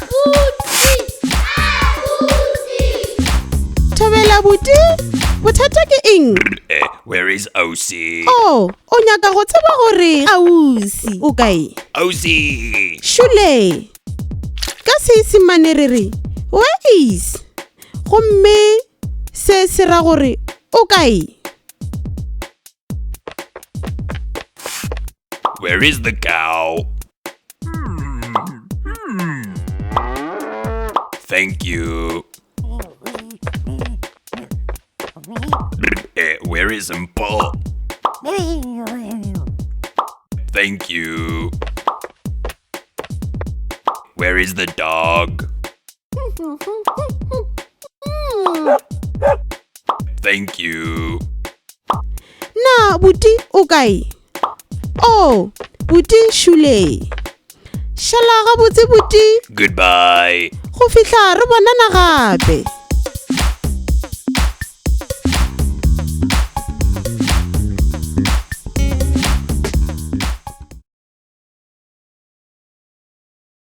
Abuti! Abuti! Thobela buti, bothata ke eng? Eh, where is Osi? Oh, o nyaka go tseba gore ausi o kae? Osi! Šule. Ka Seisemane re re where is? Gomme se se ra gore o kae? Where is the cow? Thank you. Eh, where is Mpho? Thank you. Where is the dog? Thank you. Na buti o kae? Oh, buti šule. Šala gabotse buti. Goodbye. Go fihla re bonana gape.